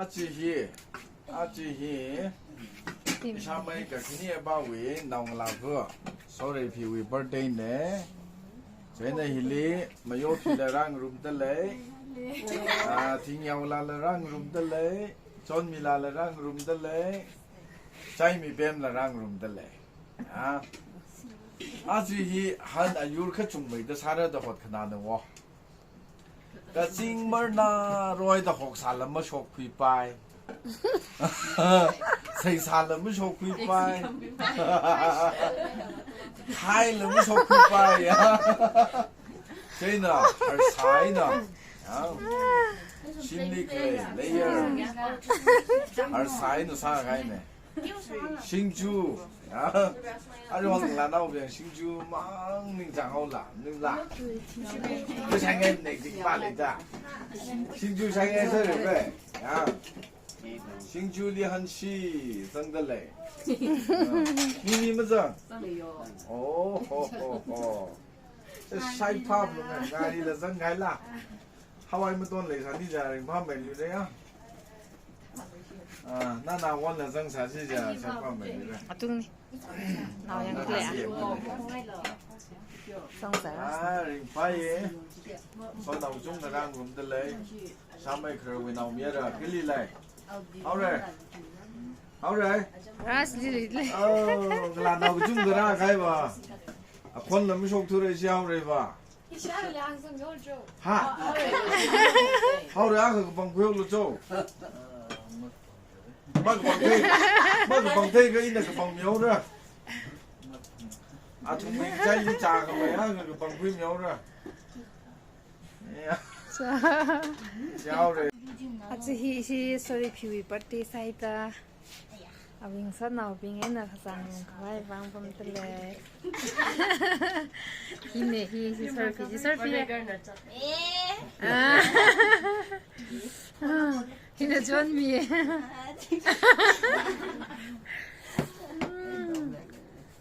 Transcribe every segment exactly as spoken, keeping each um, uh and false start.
Aja hi, aja hi, ishāmei kakhane pāwui naongalāva, Soreiphiwui birthday na. Chieina hili, Mayophila rāngarumda lei, ah, Thingyaolala rāngarumda lei, Chonmilala rāngarumda lei, Chaimipemla rāngarumda lei. Ah. Aja hi han ayur kachungmeida sāra da hotkhanāna wo. Kazing marnā roida hoksāla mashokkhuipai. Seisāla mashokkhuipai. Khaila mashokkhuipai. Chieina, harsā eina. Ya. Shimli khalei, layer. Harsā eina sākahaina. Singju. Ya. Arui ngalānaobing singju mang ningchāng haola, ningla. Kashāngai nek dikpa leida. Singju shāngai sāra be. Ya. Singjuli hanshi zangda lei. Ya. Mimi mazang. Oh, ho, ho, ho. Shai phap lo ngai, ngarila zanghaila. Hawai maton leisāni ja ringphāmeilira ya. Ah, nana wonla zangsāsi ja, sāpammeilira. Atungli. Nao yang kle. Zangsā. Ah, ringphāya. Sonao chungna rāngarumda lei. Shāmei khararwui naomayara, kali lei. Haora. Haora. Ras li li. Oh, ngalānao chungda rākahai va. Akhonla mashokthura ishi haora va. Ha? Haora, akha kapangkhuilu cho. Makapangthei, makapangthei kha ina kapangmihaora. Athumwui chai li chākhamei akha kapangkhuimihaora. Ya. Cha. Haora. Aja hi ishi Soreiphiwui birthday sāhaida. Awui ngasotnaobing eina kazang khavai vang pamda lei. Hina hi, hi Soreiphi, hi Soreiphi. Ah. Hina Chonmi.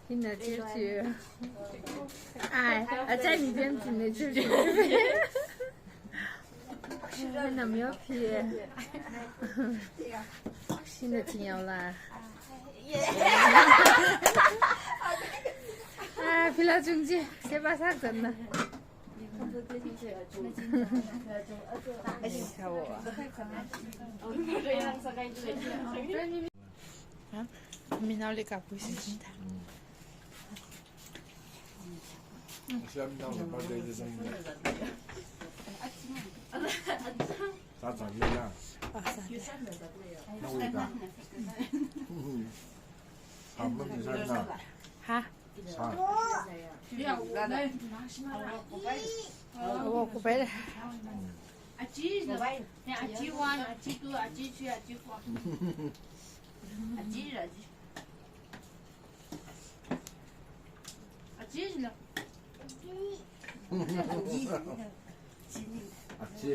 Hina Chirchir. Ai, achai mi bem hina Chirchir. Hina Miyophi. Hina Thingyaola. Ah, phila chungji, seba sak zanna. Ai, sao. Ha? Minaoli kapui si sinta. Sāzang ya. Ah, sa. Nawui da. Sāmamisa na. Ha? Sa. Oh, kupai. Achi, achi one, achi two, achi three, achi four. Achi, achi. Achi, achi. Achi.